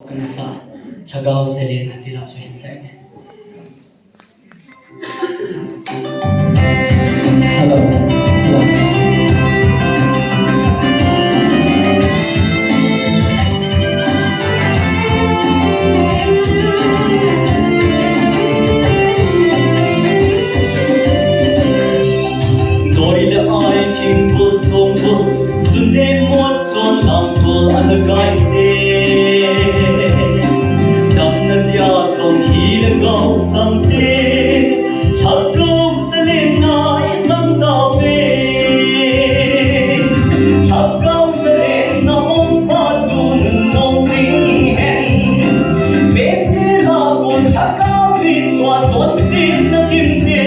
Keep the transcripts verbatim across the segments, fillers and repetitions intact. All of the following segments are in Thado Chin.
Kana sa, Lhagao Zalen a ti la chu hin sa ne. Hello, hello. Doi le ai thing gol song gol, sun le mot chon lang gol ana kai te. Damna dia song hi le gao sang te, Lhagao Zalen na i chang ta ve. Lhagao Zalen na hong pa chu nun nong sing hen. Pente la kon Lhagao mi chua chon sin na tim te.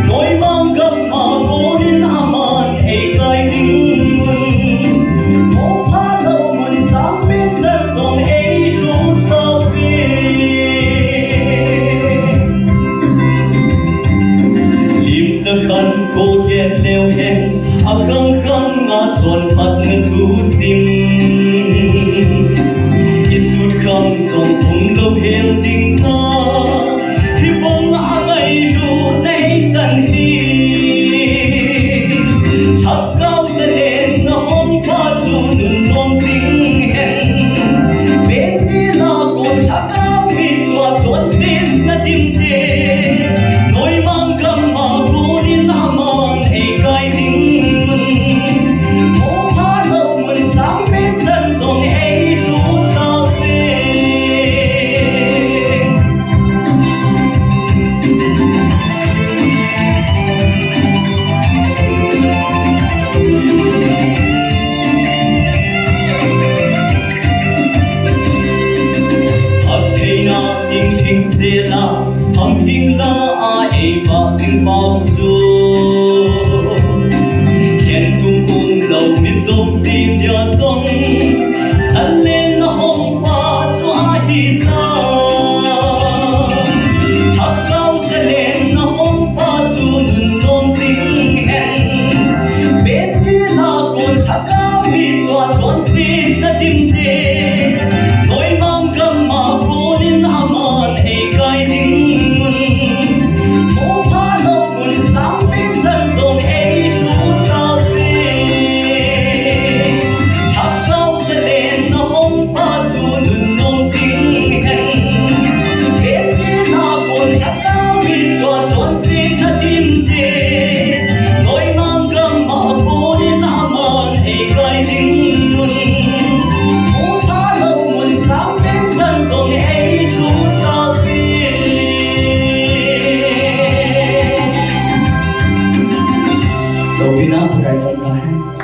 Noi mang gam ma konin aman ei kai ding un. Mo pha lo mun sang pen chan zong ei su ta ve. Lim sa khan ko gen leo hen, a khang khang a chon phat na thu sim. I sut kham zong um lo hel ding ta, hi bang a ngai lu nei chan hi. Lhagao Zalen na hong pa chu nun nong sing hen. Pente la kon Lhagao mi chua chon sin na tim te. Noi mang gam ma konin aman ei kai ding un. Mo pha lo mun sang pen chan zong ei su ta ve. Atheina hing hing sela, am hing la a ei va sing pau chu. Khen tum um lo mi zo si dia zong, Zalen na hong pa chu ahi ta. Lhagao Zalen na hong pa chu nun nong sing hen. Pente la kon Lhagao mi chua chon sin na tim te. Noi mang gam ma konin aman ei kai ding un. Mo pha lo mun sang pen chan zong ei su ta ve. Lhagao Zalen na hong pa chu nun nong sing hen. Pente la kon Lhagao mi chua chon sin na tim te. Noi mang gam ma konin aman ei kai ding un. Mo pha lo mun sang pen chan zong ei su ta ve. Lo pina Pakai chang ta hen.